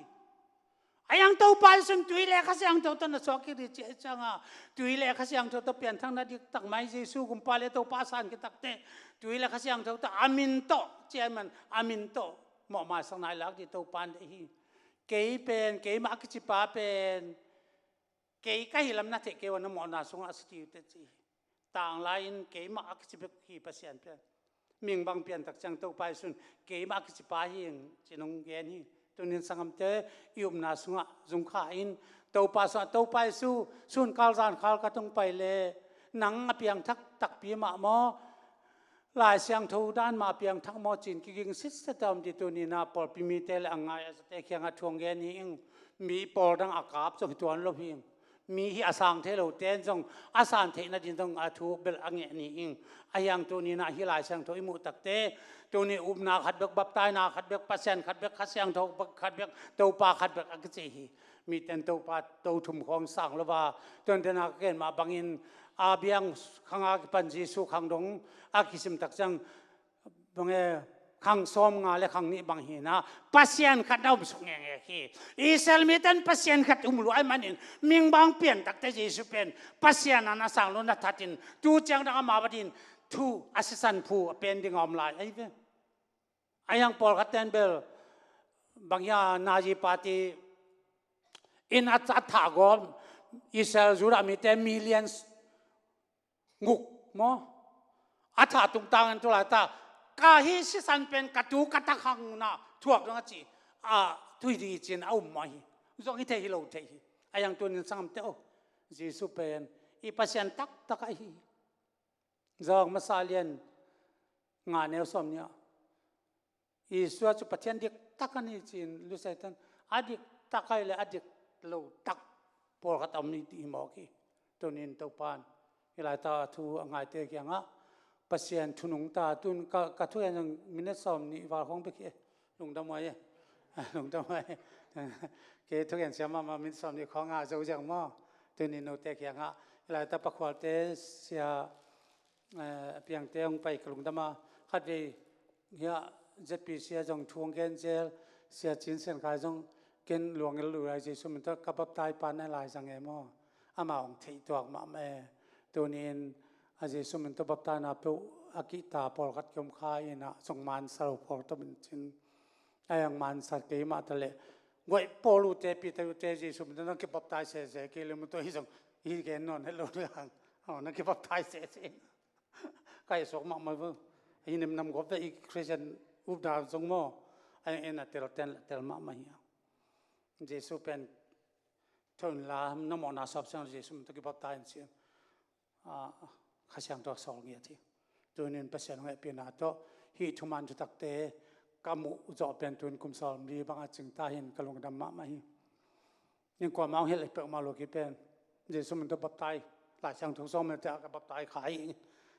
A yang Topa Jesu in tui le Kha Siangtho tawh na suak kik ding ci ahih ciangin, tui le Kha Siangtho tawh pianthakna diktak mai Jesu Gumpa le Topa san kik tak teh, tui le Kha Siangtho tawh, a min tawh, ci ahih man, a min tawh mawh maisak nai lak ding Topa in deih hi. Kei pen, keimah a kicipa pen, kei ka hih lam na theih kei uh a, na mawhna sungah a si ding uh teh ci hi. Tanglai-in keimah a kici bek hi Pasian pen. Mihing bang piantak ciang Topa Jesuh in keimah a kicipa hi ing ci-in hong gen hi. Tunin sanggamte, i upna sungah zungkha in, Topa sungah, Topa Jesuh, sunkal zankal ka tung pai leh nang a piangthak takpi mah maw, Lai Siangtho dan mah a piangthak maw ci-in kiging sitset a om ding. Tuninah pawlpi mite le a ngai a zate kiangah thu hong gen hi ing. Mi pawl dang a kap zong hi tuan lo hi ing. Mi hi a sang thei lote in zong a san theih nading zong a thu bel a ngen hi ing. Ahi hang tuninah hih Lai Siangtho i muh takte, tuni upna khat bek, baptaina khat bek, Pasian khat bek, Kha Siangtho khat bek, Topa khat bek a kici hi. Mite in Topa to thum khawng sang lo a, tuan tena ka gen mah bangin, a biang khanga kipan Jesuh khang dong a kisim tak ciang, bang e, khang sawm nga le khang nih bang hi na, Pasian khat na om suk ngenge hi. Israel mite in Pasian khat um lua ahih manin, mihing bang piantakte Jesuh pen Pasian a na sang lo na thatin, tu ciang dang ama vadin thu a sisan phu a pen ding a om lai ahi ve. Ahi hang pawlkhat ten bel bang hia, Nazi Party in a, a thah gawp Israel, Judah mite millions nguk maw? A thah tungtangin tu laita, ka hih sisan pen ka tu ka ta khang na thuak dong a ci, a tui di cin a um mah hi. Zong hi thei hi lo thei hi. Ahi hang tunin sanggamte aw, Jesuh pen i Pasian taktak ahi hi. Zawng masa lian nga neu sawm nih ah, Jesuh cu Pathian diktak a ni ci-in Lucifer ten a diktak ahi le a dik lo tak pawlkhat a om ni ti hi mawk hi. Tunin Topa in hih laita thu a ngaite kiangah Pasian thu nungta, tun ka, ka thu en zong minute sawm nih val khawng bek hi e. Lungdam huai e. Lungdam huai e. Kei thu en siam mahmah, minute sawm nih khawng a zo ziang maw? Tunin note kiangah hih laita Pakhualte sia, eh, a piangte hong pai ka lungdam a, khatvei hiah Z P C a zong thu hong gen zel, Sia Cin Sian Khai zong ken luang el luai, Jesuh min tawh ka baptai pa na lai zang e maw? Amah hong theih tuak mahmah e. Tunin a Jesuh min tawh baptaina peuh a kihta pawlkhat kiom kha in ah zong mansa lo pawlkhat om in cin. Ahi hang mansa kei mah ta leh guai pawl ute, Peter ute, Jesuh min tawh na kibaptai sese kei le mu tawh hi zong hi gen nawn het lo ding hang. Aw, na kibaptai sese. Ka i suak mahmah vo. Hi nemnam gawp ve i Christian upna zong maw? Ahi hang en a tel ten la tel mahmah hi a. Jesuh pen tho inla, na mawhna sawp siang Jesuh min tawh kibaptai in ci-in, ah, Kha Siangtho a sawl ngiat hi. Tunin Pasian hong hehpihna tawh hih thuman thutakte ka muh zawh pen tun kum sawmli bang a cing ta hi in ka lungdam mahmah hi. Nin kuamah hong hilh peuhmah lo ki pen Jesuh min tawh baptai, Lai Siangtho sawm mite ah ka baptai kha hi.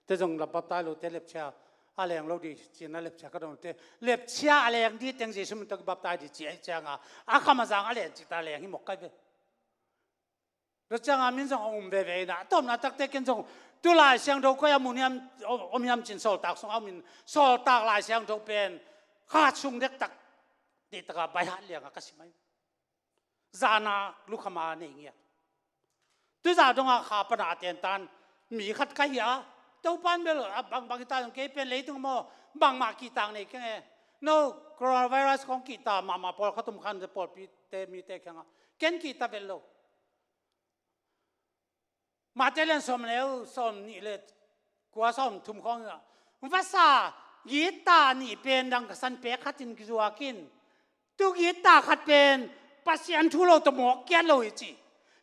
Te zong la baptai lote lepchia a leng lo di ci-in a lepchia ka dong te, lepchia a leng di teng Jesuh min tawh kibaptai di ci ahih cianga a kham a zang a len cihta leng hi mawk kai ve. Tua cianga min zong a um veve in ah, a tawpna takte ken zong tu Lai Siangtho koi a mun hiam, om hiam cin sawltak sungah a om in, sawltak Lai Siangtho pen khat sung dektak, dehtaka baihat lianga ka sim ahi. Zana lukhama nei ngiat. Tuza donga kha pana a tentan mi khat ka hi a, Topan bel a bangbang hita zong kei pen leitung maw bangmah kihtak nei keng e. No, coronavirus kong kihta mahmah pawlkhat um khan pawlpite mite kiangah ken kihta vet lo. Mate lian sawm neu sawm nih le kua sawm thum khawng ah, vasa gitta nih pen dang ka san pek khatin kizuak in, tu gitta khat pen Pasian thu lo tawh mawk kiat lo hi ci.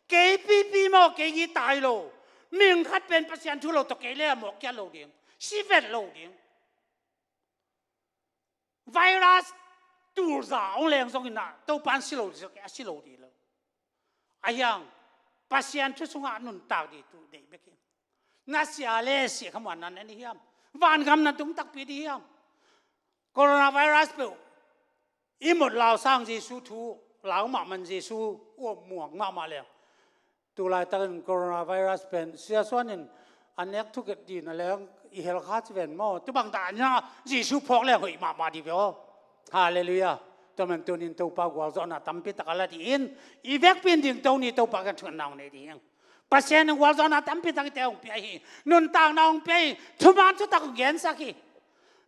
Kei pipi maw, kei gitta hi lo. Mihing khat pen Pasian thu lo tawh kei le a mawk kiat lo ding, si vet lo ding. Virus tulza hong leng zongin ah Topa in si lo ding, a si lo ding lo. Ahi hang Pasian thu sungah nuntak ding tu deih bek hi. Na sia le sia khamuan nan en hiam? Vangam na tung takpi ding hiam? Coronavirus peuh i mut lau sang Jesu thu lau mahmah, Jesu uap muang mahmah leng. Tulaitakin coronavirus pen Sia Suan in a nek thukit dina leng i hel kha ci ven maw? Tubang dah nia Jesu phawk leng hoih mahmah di ve aw. Halleluiah. Tua man tunin Topa gualzawhna tampi taka la di in, i vekpi in ding to ni Topa kan thuan nau nei ding. Pasian in gualzawhna tampi tak i te hong pia hi. Nuntakna hong pia hi. Thuman thutak hong gensak hi.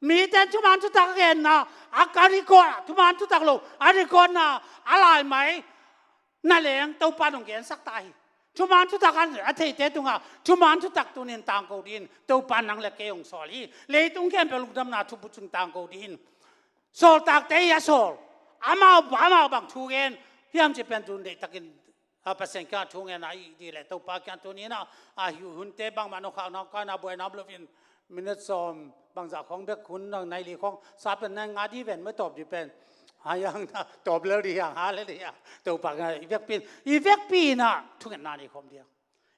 Mite in thuman thutak a genna, a ka record, thuman thutak lo a recordna a laimai na leng Topa in hong gensak ta hi. Thuman thutak a theite tungah thuman thutak tuni in tangko dingin Topa in nang le kei hong sawl hi. Leitung khempeuh lungdamna thubu sung tangko dingin sawltakte hi a sawl. Amau, amau bang thu gen hiam cih pen tun deihtakin a Pasian kiangah thu ngen a i dih leh Topa kiang tuni in a, a hi hunte bangmah nong khakna kong kaina buaina om loin minute sawm bangzah khawng bek hun nang nai li khawng sa pen nai nga dih ven maw tawp dih pen. Hang na tawp lel dih hang, hallelujah. Topa kiang i vekpi in, i vekpi in a thungetna nei khawm dih hang.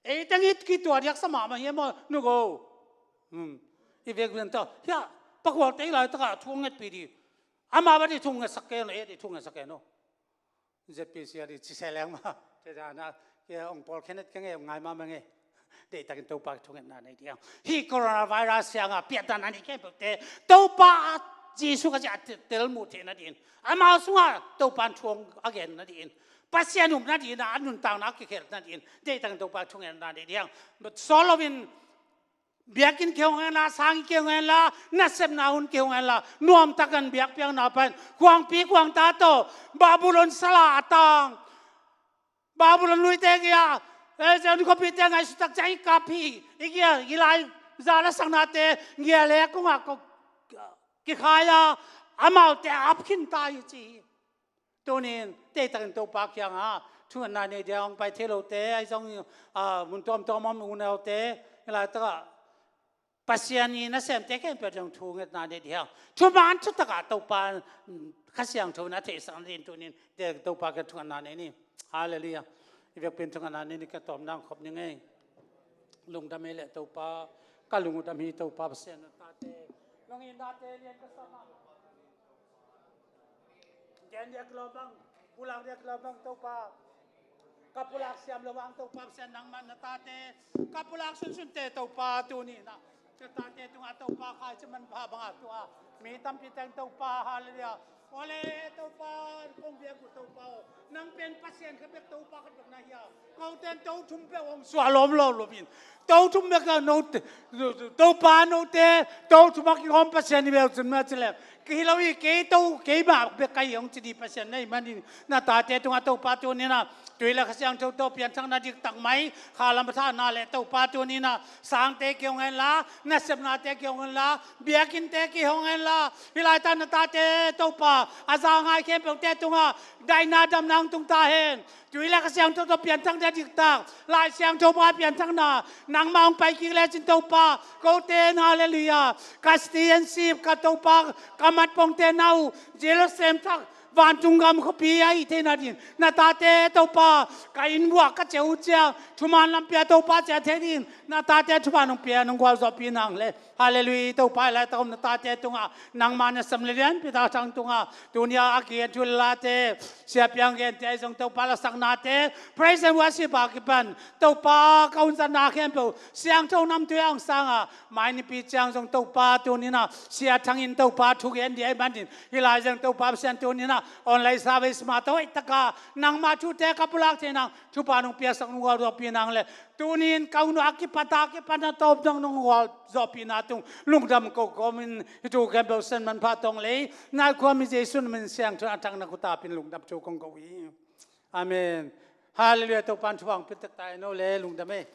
Ei teng i kituah diak sa mahmah hiam maw, nu go? Hmm. I vekpi in ta, hia, pakhualte i laitakah thu ngetpih dih. Amah bang dih thu ngetsak ken, ei dih thu ngetsak ken aw. Z P C a dih ci se leng mah. Tua dan a, kia ong Paul Kenneth ka ngei, ong ngai mahmah ngei. Deihtakin Topa thungetna nei dih hang. Hih coronavirus siangah piatdan a nei khempeuhte Topa Jesu ka cih a tel muh theih nadingin, amau sungah Topa in thu a gen nadingin, Pasian um nadingin, a nuntakna a kikhelh nadingin deihtakin Topa thungetna nei dih hang. Sawl loin biakinn kihong henla, sang kihong henla, nasepna hun kihong henla, nuamtakin biakpiakna pan khuangpi khuangta tawh Babylon sala a tang, Babylon luite kia, eh, Zion khuapite ngaihsut tak ciang i kap hi, i kia, i lai za lasaknate ngia le kungah ko kikhai a, amaute a ap khin ta hi ci hi. Tuni in deihtakin Topa kiangah thungetna nei dih hang, pai thei lote, ahi zong, ah, mun tuamtuam om unaute, i laitakah Pasian i nasemte khempeuh zong thungetna nei dih hang. Thuman thutakah Topa, mm, Kha Siangtho in a theihsak nadingin tuni in deihtakin Topa kiang thungetna nei ni. Hallelujah. I vekpi in thungetna nei ni, ka tawm nang khop ni ngei. Lungdam ei leh Topa, ka lungdam hi Topa Pasian, na tate lungin nate lian ka sa mah. Gen diak lo bang, pulak diak lo bang Topa. Ka pulak siam lo bang Topa Pasian, nangmah na tate ka pulak sunsunte Topa tuni in a, na tate tungah Topa khaici manpha bangah tua mi tampi teng Topa, hallelujah. Ole Topa, kong biak uh Topa aw, nang pen Pasian khat bek, Topa khat bek na hi a, kote in to thum peuh hong suah lawm lo lo in, to thum bek a no, Topa note to thum a kihawm Pasian hi beuh cin mah ci leh, ka hi lo hi, kei to, keimah bek ka hi hong ci dih Pasian na hih manin, na tate tungah Topa tuni in a tui le Kha Siangtho tawh pianthakna diktak mai, kha lam a thahna le Topa tuni in a sangte kihong henla, nasepnate kihong henla, biakinnte kihong henla, hih laitak na tate Topa a za ngai khempeuhte tungah daihna damna hong tung ta hen. Tui le Kha Siangtho tawh pianthakna diktak, Lai Siangtho bang a pianthakna nangmah hong pai kik lecin Topa, kote in, hallelujah, ka citizenship, ka Topa, ka matpongte na uh Jerusalem thak vantung gam khuapi a hih theihna dingin, na tate Topa, ka innbuah ka ciah uh ciang thuman lampi ah Topa ciah theih dingin, na tate thuman hong pia, hong gualzawhpih nang le. Hallelujah. Topa, hih laitak om na tate tungah nangmah na sam le lianpi tak thang tungah tuni a a kigen thu le late, Sia Piang gente ahi zong Topa, lasaknate, praise and worship a kipan Topa, ka hunzatna khempeuh siangtho namtui a hong sang a, mai nipi ciang zong Topa tuni in a Sia Thang in Topa thugen ding ahih manin, hih lai zong Topa Pasian tuni in a online service mah tawh hoih taka nangmah thute ka pulak thei nang, thupha nong piaksak, nong gualzawhpih nang le, tuni in ka hun uh a kipat a kipan a tawp dong nong gualzawhpihna tung lungdam ko kawmin, hih thu khempeuh Pasian manpha tawng lei nai khuami Jesu min siangtho a thang na khut a pia in lungdam thu kong ko hi. Amen. Hallelujah. Topa in thupha hong pia tek ta hen aw le, lungdam ei.